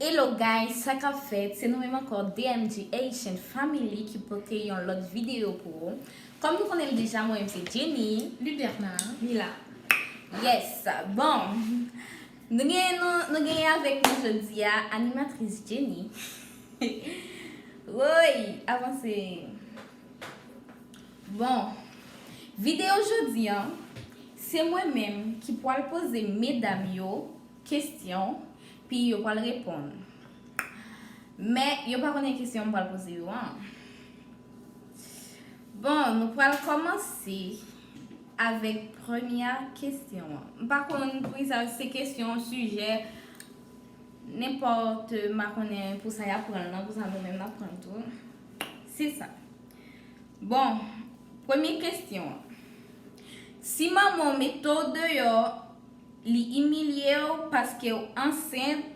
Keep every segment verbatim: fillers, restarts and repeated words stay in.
Hello guys, sa k ap fèt? Se nou menm ankò, D M G Haitian Family, ki pote yon lòt videyo pou ou. Kòm nou konnen l deja, mwen menm se Jenny. Luderna. Mila. Yes. Bon, nou gen nou, nou gen avèk nou jodi a animatris Jenny. Woy, avanse. Bon, videyo jodi an, se mwen menm ki pwal poze medam yo kesyon, pi yo pral reponn. Men, yo pa konnen kesyon m pral poze yo an. Bon, nou pral kòmanse avèk premyè kesyon an. M pa konn poukisa se kesyon, sijè, nenpòt, m pa konnen pou sa y ap pran l nan, pou sa nou menm n ap pran l tou. Se sa. Bon, premye kesyon an. Si manman w mete w deyò, li imilye w paske w ansent,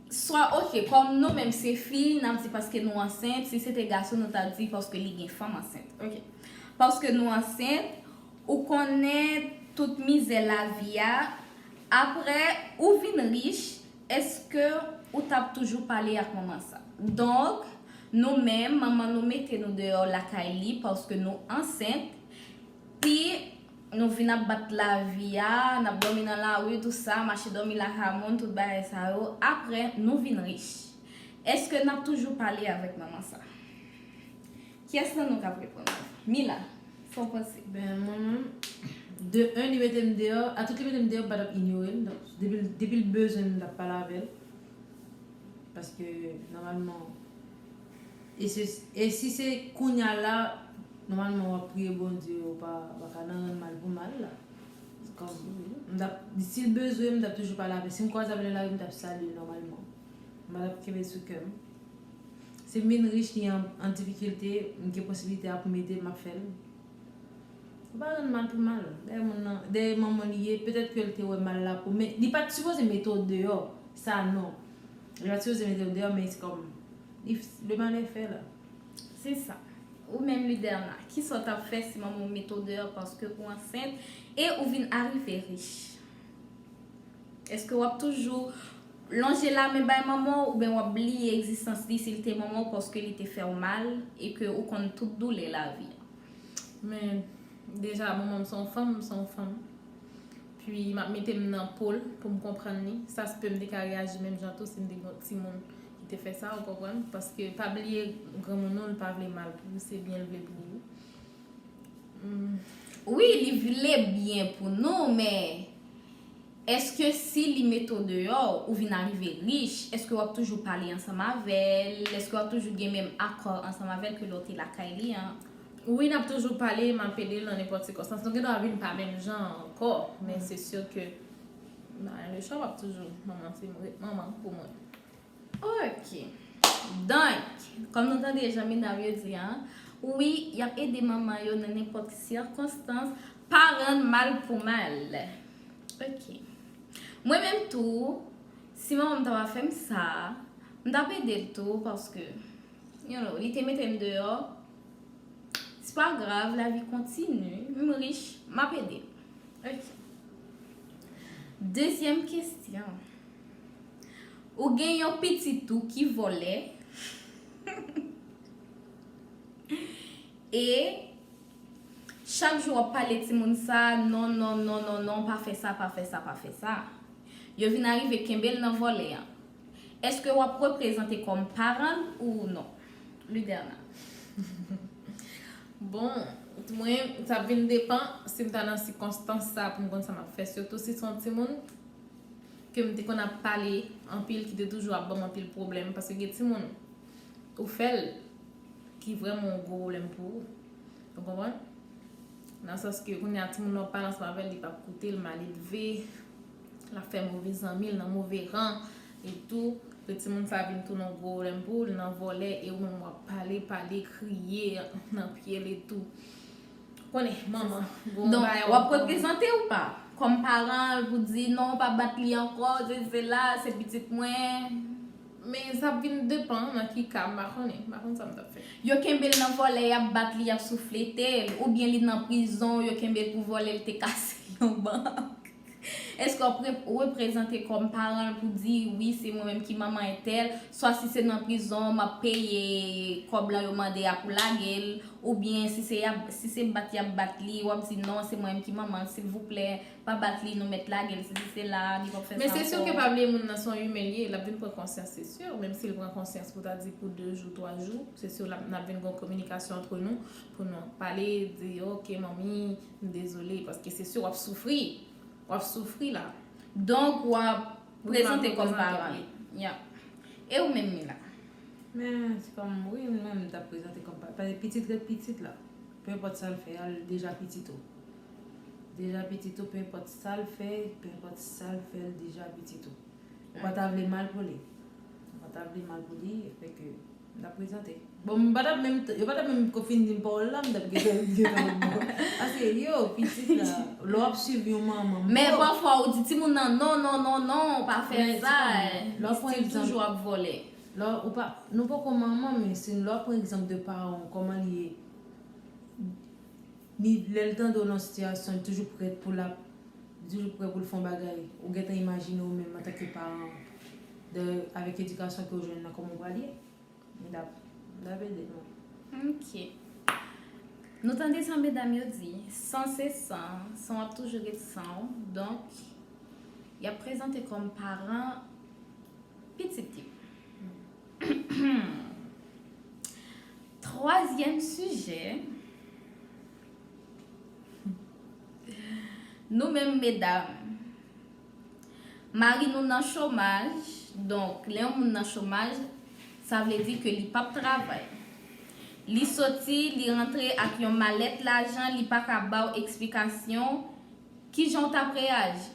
swa, oke, kòm nou menm se fi, n ap di paske nou ansent, si se te gason, nou ta di paske li gen fanm ansent. Oke. Paske nou ansent, ou konnen tout mizè lavi a, apre ou vin rich, èske ou t ap toujou pale ak manman sa? Donk, nou menm, manman nou mete nou deyò lakay li paske nou ansent, pi nou vin ap bat lavi a, n ap dòmi nan lari, tou sa, mache dòmi lakay moun, tout bagay sa yo. Apre, nou vin rich. Èske n ap toujou pale avèk manman sa? Kiyès nan nou k ap reponn? Mila, sa w panse? Ben, mwen menm, de un, li mete m deyò, atout li mete m deyò, m pa t ap inyore l. Donk, depi, depi l bezwen m, m t ap pale avè l. Paske, nòmalman, e se, e si se kounya la, nòmalman, w ap priye Bondye, ou pa, w pa ka nan rann mal pou mal la. Kòm, m t ap, si l bezwen m, m t ap toujou pale avè l. Si m kwaze avè l nan lari, m t ap salye l nòmalman. M pa t ap kenbe l sou kè m. Si m vin rich, li an, an difikilte, m gen posiblite a pou m ede l, m ap fè l. Ou pa rann mal pou mal. Dèyè moun nan, dèyè manman li ye, petèt ke l te wè mal la pou, men li pa t sipoze mete w deyò. Sa non. Li pa t sipoze mete w deyò, men se kòm, li, le mal est fait la. Se sa. Ou menm, Luderna, kisa w t ap fè si manman w mete w deyò paske ou ansent e ou vin arive rich? Èske w ap toujou lonje lamen bay manman w, oubyen w ap bliye egzistans li si l te manman w paske li te fè w mal e ke ou konn tout doulè lavi a? Men, deja, manman m se yon fanm, m se yon fanm. Pi, m ap mete m nan po l pou m konprann li. Sa se pe m te ka reyaji menm jan tou si m te gen yon timoun ki te fè sa, ou konprann? Paske, pa bliye, granmoun ou, l pa vle mal pou ou, se byen l vle pou ou. Hmm. Wi, li vle byen pou nou, men èske si li mete w deyò, ou vin arive rich, èske w ap toujou pale ansanm avè l? Èske w ap toujou gen menm akò ansanm avè l ke lè w te lakay li an? Wi, n ap toujou pale, m ap ede l nan nenpòt sikonstans. Nou gendwa vin pa menm jan ankò, men se si ke, nan le chwa, w ap toujou, manman se manman pou mwen. Ok. Donk, kòm nou tande jan medam yo di an, wi, y ap ede manman yo nan nenpòt sikonstans, pa rann mal pou mal. Ok. Mwen menm tou, si manman m ta va fè m sa, m t ap ede l tou, paske, you know, li te mete m deyò. Se pa grav, lavi kontini. M rich, m ap ede. Ok. Dezyèm kesyon. Ou gen yon pitit ou ki vòlè. E chak jou w ap pale timoun sa, non, non, non, non, non, pa fè sa, pa fè sa, pa fè sa. Yo vin arive kenbe l nan vòlè an. Èske w ap reprezante kòm paran l ou non? Luderna. Bon, mwen, sa ap vin depan si m ta nan sikonstans sa pou m konn sa m ap fè. Sitou si se yon timoun ke m te konn ap pale anpil, ki te toujou ap ban m anpil pwoblèm. Paske gen timoun, ou fè l, ki vrèman yon gwo pwoblèm pou ou. Ou konprann? Nan sans ke kounye a timoun nan w ap pale ansanm avè l, li p ap koute, l maledve, l ap fè move zanmi, l nan move ran, e tou, ke timoun sa vin tounen yon gwo pwoblèm pou ou, l nan vòlè, e ou menm w ap pale, pale, kriye nan pye l e tou. Konnen, manman, gon bagay w ap reprezante ou pa? Kòm paran, pou di, non, pa bat li ankò, se, se la, se pitit mwen. Men sa ap vin depan nan ki ka, m pa konnen. M pa konn sa m t ap fè. Yo kenbe l nan vòlè, y ap bat li, y ap souflete l, oubyen li nan prizon, yo kenbe l pou vòlè, l te kase yon bank. Èske w ap re- reprezante kòm paran l pou di, wi, se mwen menm ki manman entèl, swa si se nan prizon, m ap peye kòb lan yo mande a pou lage l, oubyen si se, y ap- si se bat y ap bat li, w ap di, non, se mwen menm ki manman l, silvouplè, pa bat li, nou mèt lage l, si se la, li p ap fè sa ankò. Men se si ke pa bliye moun nan se yon imen l ye, l ap vin pran konsyans, se si, menm si l pran konsyans pou ta di pou de jou, twa jou, se si l ap, n ap vin gen yon kominikasyon antre nou, pou nou pale, di, ok, manmi, m dezole, paske se si w ap soufri. W ap soufri la. Donk, w ap prezante kòm paran li. Ya. E ou menm, Mila? Men, se kòm, wi, mwen menm, m t ap prezante kòm paran. Paske pitit ret pitit la. Penpòt sa l fè a, l deja pitit ou. Deja pitit ou, penpòt sa l fè, penpòt sa l fè, l deja pitit ou. Ou pa ta vle mal pou li. Ou pa ta vle mal pou li, e fè ke m t ap prezante. Bon, m pa t ap menm, yo pa t ap menm ko fin di m pawòl la, m t ap gentan, gentan bon. Paske, yo, pitit la, lè w ap swiv yon manman, men bon. Pafwa, ou di timoun nan, non, non, non, non, pa fè sa. Lè w pran egzanp, toujou ap vòlè. Lè w pa, nou poko manman, men si lè w pran egzanp de paran w, kòman li ye, li, lè l tande w nan sitiyasyon, li toujou prèt pou l ap, li toujou prè pou l fè yon bagay. Ou gentan imajine w menm antanke paran, de, avèk edikasyon ke w jwenn nan, kòman w pral ye? M t ap, m t ap ede nou. Ok. Nou tande sa medam yo di, san se san, san w ap toujou ret san w. Donk, y ap prezante kòm paran pitit yo. Twazyèm sijè, nou menm medam, mari nou nan chomaj, donk, lè yon moun nan chomaj, sa vle di ke li p ap travay. Li soti, li rantre ak yon malèt lajan, li pa ka ba w eksplikasyon kijan w t ap reyaji.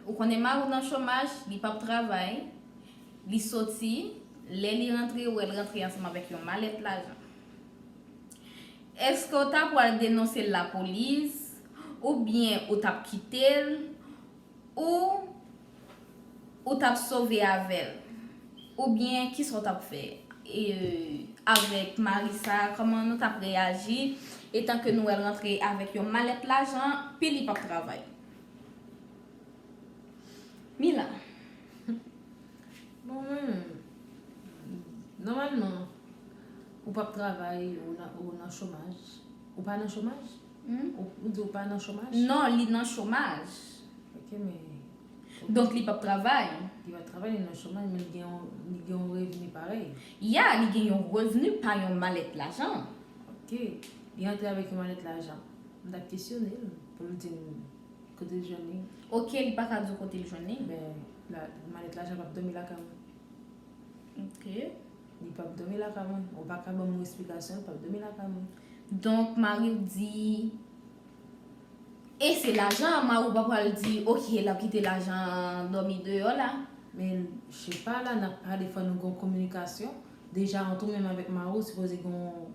Ou konnen mari w nan chomaj, li p ap travay, li soti, lè li rantre, ou wè l rantre ansanm avèk yon malèt lajan. Èske w ta pral denonse l lapolis, oubyen ou t ap kite l, ou ou t ap sove avè l? Oubyen kisa w t ap fè? E, avèk mari sa, kòman nou t ap reyaji etan ke nou wè l rantre avèk yon malèt lajan, pi li p ap travay? Mila. Bon, mwen, nòmalman, ou p ap travay, ou nan, ou nan chomaj. Ou pa nan chomaj? Hmm? Ou, ou di ou pa nan chomaj? Non, li nan chomaj. Ok, men. Donk, li p ap travay? Li pa travay, li nan chomaj, men li gen yon, li gen yon revni parèy. Ya, li gen yon revni pa yon malèt lajan. Ok. Li antre avèk yon malèt lajan. M t ap kesyone l pou l di m kote l jwenn li. Ok, li pa ka di w kote l jwenn li? Ben, la, malèt lajan p ap dòmi lakay mwen. Ok. Li p ap dòmi lakay mwen. Ou pa ka ban m yon esplikasyon, li p ap dòmi lakay mwen. Donk, mari w di, e se lajan an, mari w pa pral di, ok, l ap kite lajan an dòmi deyò la. Men, je sais pas, la, n ap pale, fò nou gen kominikasyon. Deja, ant ou menm avèk mari w, sipoze gen yon,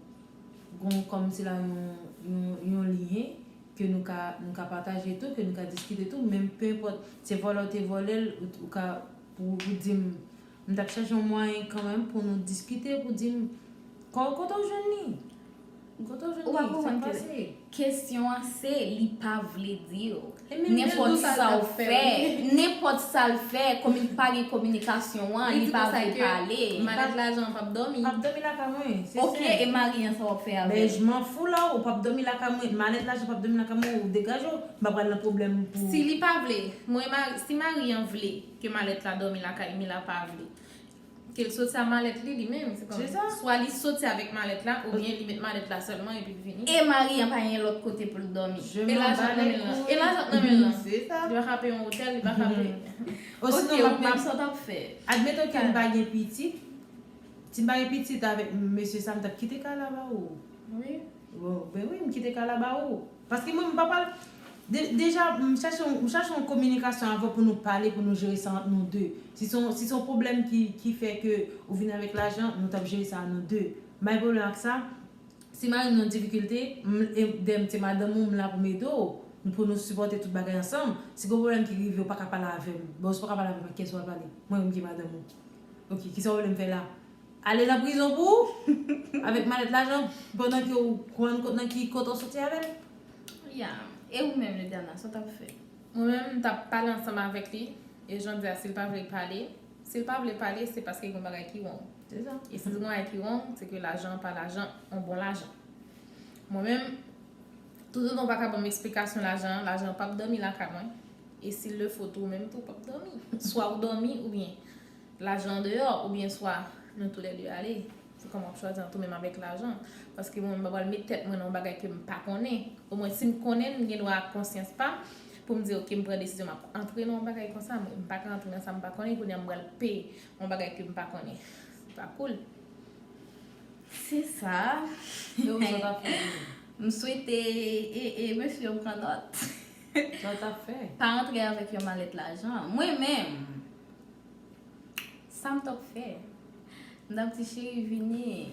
gen yon kòmsi la, yon, yon, yon lyen ke nou ka, nou ka pataje tou, ke nou ka diskite tou, menm pe enpòt, se vòlè w te vòlè l, ou, ou ka, pou, pou di m, m t ap chèche yon mwayen kanmenm pou nou diskite, pou di m, ko-, kote w jwenn li? Kote w jwenn li? Ou pa konprann ke kesyon an se, li pa vle di w. Nenpòt sa w fè, nenpòt sa l fè, komi-, pa gen kominikasyon an, li pa vle pale. Malèt lajan an p ap dòmi. P ap dòmi lakay mwen, se senp. Ok, e mari an, sa w ap fè avè l? Ben, je m'en fous la, ou p ap dòmi lakay mwen, malèt lajan p ap dòmi lakay mwen, ou degaje w, m pa pral nan pwoblèm pou. Si li pa vle, mwen, mari, si mari an vle ke malèt la dòmi lakay, men la pa vle. Ke l soti a malèt li, li menm, se kòm swa li soti avèk malèt la, oubyen li met malèt la sèlman epi l vini. E mari an pa gen lòt kote pou l dòmi. E lajan nan men l lan. E lajan nan men l lan. Se sa. Li pa ka peye yon otèl, li pa ka peye. Osinon, m ap, m ap, sa w t ap fè? Admeton ke m pa gen pitit, si m pa gen pitit avèk mesye sa, m t ap kite kay la ba ou. Wi. Bon, ben wi, m kite kay la ba ou. Paske mwen, m pa pral, de-, deja, m chache yon, m chache yon kominikasyon avè w pou nou pale, pou nou jere sa ant nou de. Si se yon, si se yon pwoblèm ki, ki fè ke ou vin avèk lajan, nou t ap jere sa nou de. M pa gen pwoblèm ak sa. Si mari m nan difikilte, m, e, dèyè m se madanm ou, m la pou m ede w, pou nou sipòte tout bagay ansanm. Si gen yon pwoblèm ki rive, ou pa ka pale avè m. Bon, si w pa ka pale avè m, ak kiyès w ap pale? Mwen menm ki madanm ou. Ok, kisa w vle m fè la? Ale nan prizon pou ou? Avèk malèt lajan, pandan ke ou konn kot, nan ki kote w soti avè l? Ya. E ou menm, Lediana, sa w t ap fè? Mwen menm, m t ap pale ansanm avèk li, e jan di a, si l pa vle pale, si l pa vle pale, se paske gen yon bagay ki wrong. Se sa. E si gen yon bagay ki wrong, se ke lajan an pa lajan, yon bon lajan. Mwen menm, toutotan w pa ka ban m eksplikasyon lajan an, lajan an p ap dòmi lakay mwen. E si l le fo tou, ou menm tou, w p ap dòmi. Swa w dòmi oubyen lajan an deyò, oubyen swa nou toulède ale. Se kòman w ap chwazi antre menm avèk lajan. Paske mwen, m pa pral met tèt mwen nan yon bagay ke m pa konnen. Omwen, si m konnen, m gen dwa ak konsyans pa m pou m di, ok, m pran desizyon, m ap antre nan yon bagay konsa, m pa ka antre nan sa m pa konnen, kounye a m pral peye yon bagay ke m pa konnen. Se pa cool. Se sa. Yo, sa t ap fè. M swete e, e mesye yo pran nòt. Sa t ap fè. Pa antre avèk yon malèt lajan. Mwen menm, sa m t ap fè. M t ap di cheri vini.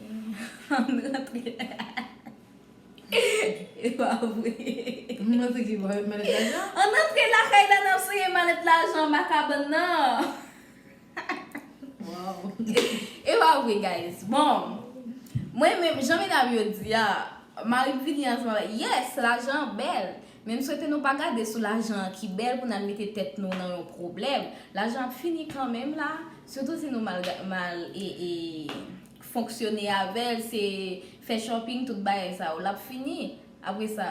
Ann rantre. E pa vre. Mwen te ki ba malèt lajan. Ann rantre lakay la, n ap sere malèt lajan anba kabann nan. Wow. E pa vre, guys. Bon, mwen menm, jan medam yo di a, mari m vini ansanm avèk, yes, lajan an bèl. Men m swete nou pa gade sou lajan an ki bèl pou n al mete tèt nou nan yon pwoblèm. Lajan ap fini kanmenm la, sitou si nou mal, mal e, e, fonksyone avè l, se fè shopping, tout bagay sa yo. L ap fini. Apre sa,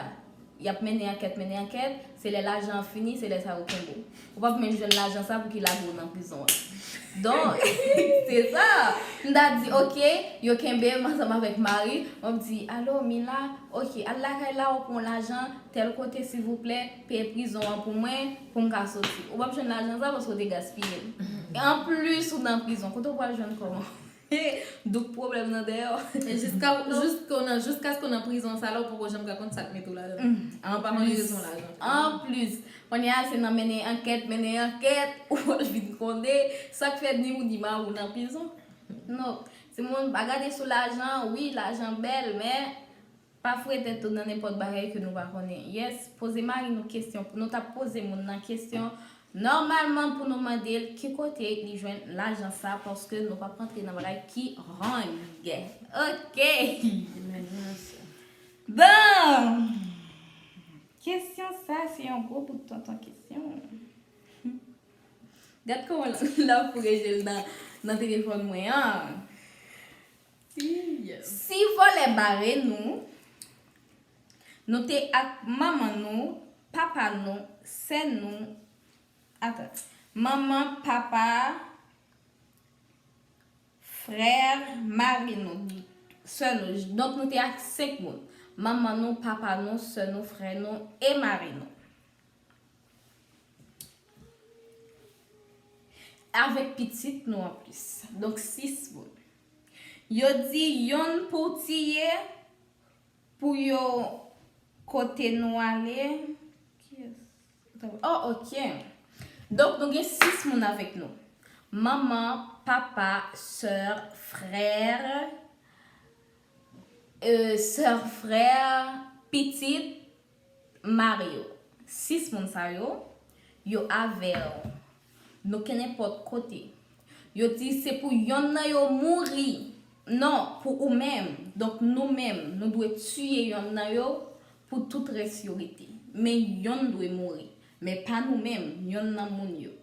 y ap mennen ankèt, mennen ankèt. Se lè lajan an fini, se lè sa yo kenbe w. Ou p ap menm jwenn lajan sa pou ki lage w nan prizon an. Donk, se sa. M ta di, ok, yo kenbe m ansanm avèk mari. M ap di, alo, Mila, ok, al lakay la, ou pran lajan, tèl kote, silvouplè, peye prizon an pou mwen, pou m ka soti. Ou p ap jwenn lajan sa paske w te gaspiye l. E anplis, ou nan prizon. Kote w pral jwenn kòb? Douk pwoblèm nan dèyè w. E jiska, jiska w nan, jiskaske w nan prizon sa la, ou poko janm ka konn sa k mete w ladan. Ou pa konn rezon lajan. Anplis, kounye a se nan mennen ankèt, mennen ankèt, ou pral vin konnen sa k fè ni ou ni mari w nan prizon. Non, timoun, pa gade sou lajan, wi, lajan bèl, men pa foure tèt ou nan nenpòt bagay ke nou pa konnen. Yes, poze mari nou kesyon. Nou t ap poze moun nan kesyon nòmalman pou nou mande l ki kote li jwenn lajan sa, paske nou p ap rantre nan bagay ki wrong. Ok. Bon, kesyon sa se yon gwo bout tonton kesyon. Gad kòman l ap foure je l nan, nan telefòn mwen an. Si vòlè bare nou, nou te ak manman nou, papa nou, sè nou, atan, manman, papa, frè, mari nou, sè nou. Donk nou te ak senk moun. Manman nou, papa nou, sè nou, frè nou e mari nou. Avèk pitit nou anplis. Donk sis moun. Yo di yonn pou w tiye, pou yo kote nou ale. Kiyès? Oh, ok. Donk nou gen sis moun avèk nou. Manman, papa, sè, frè, euh, sè, frè, pitit, mari yo. Sis moun sa yo, yo avè w. Nou kenenpòt kote. Yo di se pou yonn nan yo mouri. Non, pou ou menm. Donk nou menm, nou dwe tiye yonn nan yo pou tout rès yo rete. Men yonn dwe mouri. Men pa nou menm, yonn nan moun yo.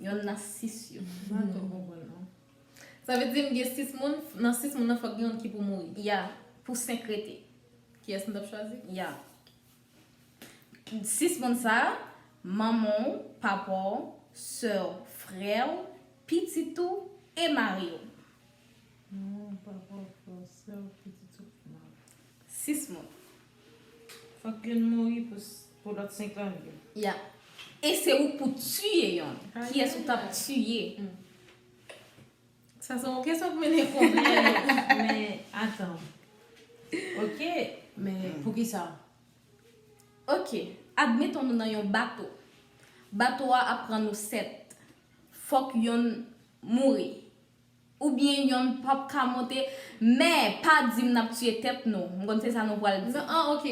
Yonn nan sis yo. M pa twò konprann non. Sa vle di m gen sis moun, nan sis moun nan fòk gen yonn ki pou mouri. Ya, pou senk rete. Kiyès nou t ap chwazi? Ya. Sis moun sa a, manman w, papa w, sè w, frè w, pitit ou e mari w. Manman w, papa w, frè w, sè w, pitit ou, mari w. Sis moun. Fòk youn mouri pou, pou lòt senk lan viv. Ya. E se ou k pou tiye yonn. Kiyès ou t ap tiye? Sa se yon kesyon k mennen konplè. Men, atan. Ok, men poukisa? Ok, admeton nou nan yon bato. Bato a ap pran nou sèt. Fòk yonn mouri. Oubyen yonn p ap ka monte. Men, pa di m n ap tiye tèt nou. M konn se sa nou pral di. Non, ah, ok.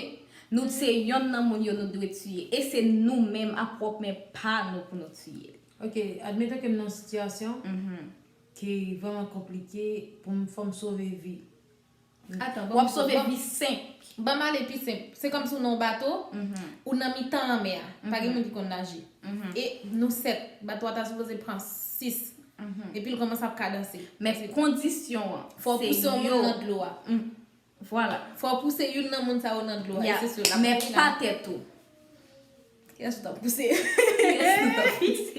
Nou se yonn nan moun yo nou dwe tiye. E se nou menm a pwòp men pa nou pou nou tiye. Ok, admeton ke m nan yon sitiyasyon ki vrèman konplike pou m fò m sove vi. Atan, w ap sove vi senp. Ban m ale pi senp. Se kòmsi w nan yon bato, ou nan mitan lanmè a. Pa gen moun ki konn naje. E nou sèt, bato a ta sipoze pran sis. Epi l kòmanse ap kadanse. Men kondisyon an, Fò w pouse yon moun nan dlo a. Vwala. Fò w pouse youn nan moun sa yo nan dlo a. E se sou la. Men pa tèt ou. Kiyès ou t ap pouse? Kiyès ou t ap pouse?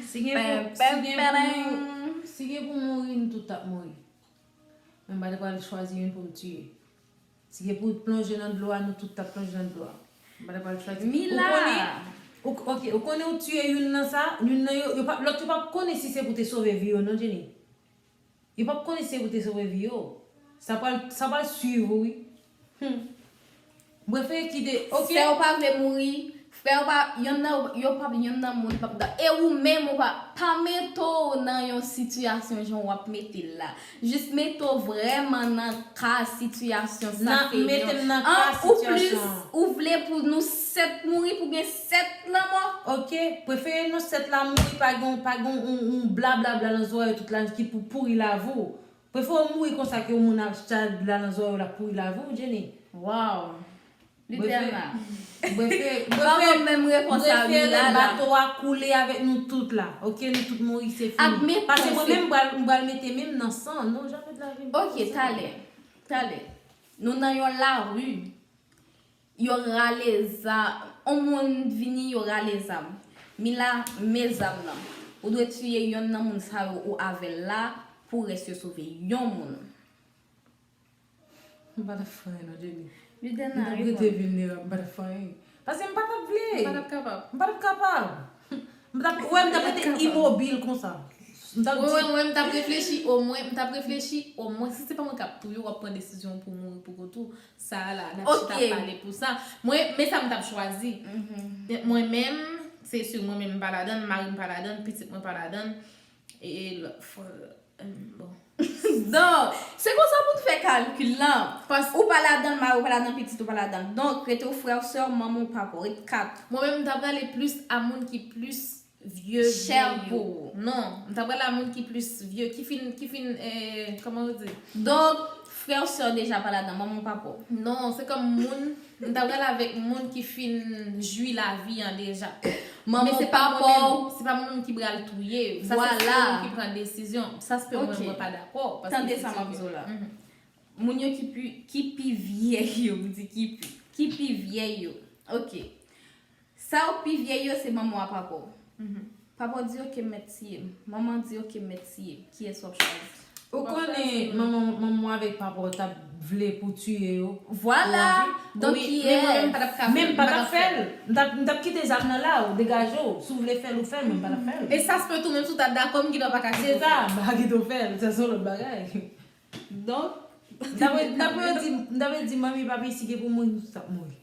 Si gen pou, si gen pou, si gen pou mouri, nou tout t ap mouri. Men m pa t pral chwazi youn pou m tiye. Si gen pou plonje nan dlo a, nou tout t ap plonje nan dlo a. M pa t pral chwazi. Mila! Ou, ok, ou konnen ou tiye youn nan sa, youn nan yo, yo pa, lòt yo p ap konnen si se pou te sove vi yo, non, Jenny? Yo p ap konnen si se pou te sove vi yo. Sa pral, sa pral swiv ou, wi. Hmm. M prefere kite, ok. Sè ou pa vle mouri, frè ou pa, yonn nan, yo p ap, yonn nan moun p ap da. E ou menm, ou pa, pa mete w nan yon sitiyasyon jan w ap mete l la. Jis mete w vrèman nan ka sitiyasyon sa. Nan, mete m nan ka sitiyasyon an. Ou vle pou nou sèt mouri, pou gen sèt lanmò? Ok, prefere nou sèt la mouri, pa gen, pa gen yon, yon blablabla nan zòrèy tout la ki pou pouri lavi w. Prefere w mouri konsa ke yon moun ap chita la nan zòrèy w l ap pouri lavi w, Jenny. Wow. Luterna. Bref, bref, bref, menm rekonsa wi la la. Bato a koule avèk nou tout la. Ok, nou tout mouri, se fini. Paske mwen menm m pral, m pral mete men m nan san. Non, jamè de la vi m. Ok, talè. Talè. Nou nan yon lari. Yo rale zam. On moun vini, yo rale zam. Mila, men zam nan. Ou dwe tiye yonn nan moun sa yo ou avè l la pou rès yo sove yon moun. M pa t ap fè anyen non, Jenny. M t ap rete vilnerab, m pa t ap fè anyen. Paske m pa t ap vle. M pa t ap kapab. M pa t ap kapab. M t ap, ou wè, m t ap rete imobil konsa. M t ap di. Wi, wi, mwen, m t ap reflechi, omwen, m t ap reflechi, omwen, si se pa mwen k ap touye w, w ap pran desizyon pou mouri pou kont ou, sa a la, n ap chita ap pale pou sa. Mwen, men sa m t ap chwazi. Mwen menm, se si mwen menm m pa ladann, mari m pa ladann, pitit mwen pa ladann, e lòt, bon. Donk, se konsa pou n fè kalkil lan. Ou pa ladan l, mari w pa ladan l, pitit ou pa ladan l. Donk, rete w frè w, sè w, manman w, papa w, ret kat. Mwen menm, m ta prale plis a moun ki plis vye, vye yo. Non, m ta prale a moun ki plis vye, ki fin, ki fin, eh, kòman yo di? Donk, frè w, sè w deja pa ladan, manman w, papa w. Non, se kòm moun, m ta prale avèk moun ki fin jwi lavi an deja. Manman w, papa w. Se pa moun ki pral touye yo. Sa se frè w ki pran desizyon. Sa se mwen, mwen pa dakò. Tande sa m ap di w la. Moun yo ki pi, ki pi vye yo, m di ki pi, ki pi vye yo. Ok. Sa yo pi vye yo, se manman w a papa w. Papa w di, ok, m mèt tiye m. Manman di, ok, m mèt tiye m. Kiyès w ap chwazi? Ou konnen manman, manman w avèk papa w t ap vle pou tiye yo. Vwala. Donk, kiyès? Men m pa t ap fè l. M t ap, m t ap kite zam nan la, ou degaje w. Si w vle fè l, ou fè l, men m pa t ap fè l. E sa se tou, menm si w ta dakò, m gentan pa ka kite w fè l. Se sa, m pa ka kite w fè l. Se yon lòt bagay. Donk, m t ap, m t ap di, m t ap di, manmi, papi, si gen pou mouri, nou tout ap mouri.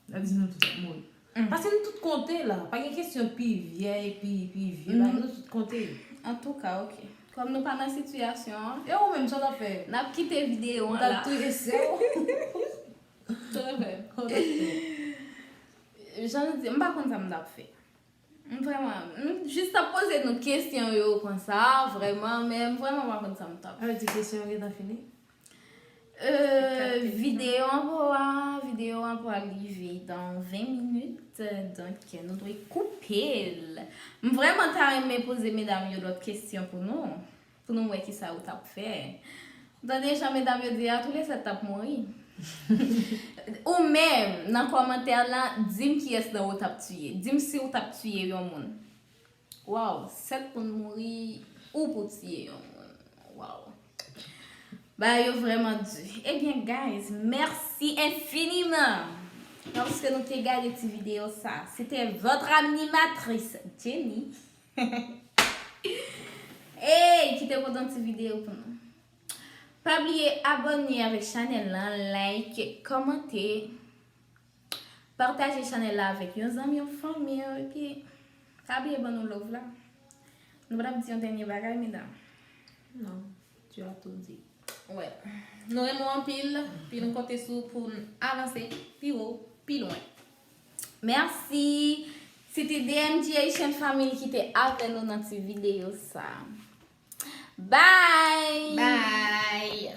N ap di nou tout ap mouri. Paske nou tout konte la. Pa gen kesyon pi vye, pi, pi vye. Nou tout konte. Antouka, ok. Kòm nou pa nan sitiyasyon an. E ou menm, sa w t ap fè? N ap kite videyo an la. Ou t ap touye sè w? Sa w t ap fè? Jan nou di, m pa konn sa m t ap fè. M vrèman, m jis t ap poze nou kesyon yo konsa, vrèman, men m vrèman pa konn sa m t ap fè. Sa vle di kesyon yo gentan fini? Euh, videyo an pou a, videyo an pou a rive dans vingt minutes, donk nou dwe koupe l. M vrèman ta renmen poze medam yo lòt kesyon pou nou, pou nou wè kisa yo t ap fè. Tande jan medam yo di a, tou le sèt t ap mouri. Ou menm, nan kòmantè la, di m kiyès nan ou t ap tiye. Di m si ou t ap tiye yon moun. Waw, sèt moun mouri, ou pou tiye yon moun. Waw. Bagay yo vrèman di. Ebyen, guys, mèsi enfiniman paske nou te gade ti videyo sa. C'était votre animatrice, Jenny. Hey, kite kontan ti videyo pou nou. Pa bliye abòne avèk chanèl lan, like, kòmante, pataje chanèl la avèk yon zanmi, yon fanmi, epi pa bliye ban nou love la. Nou pa t ap di yon dènye bagay, medam? Non, tu as tout dit. Wè. Nou renmen w anpil, pi nou konte sou ou pou n avanse pi wo, pi lwen. Mèsi. Se te D M G Haitian Family ki te avè nou nan ti videyo sa. Bye! Bye!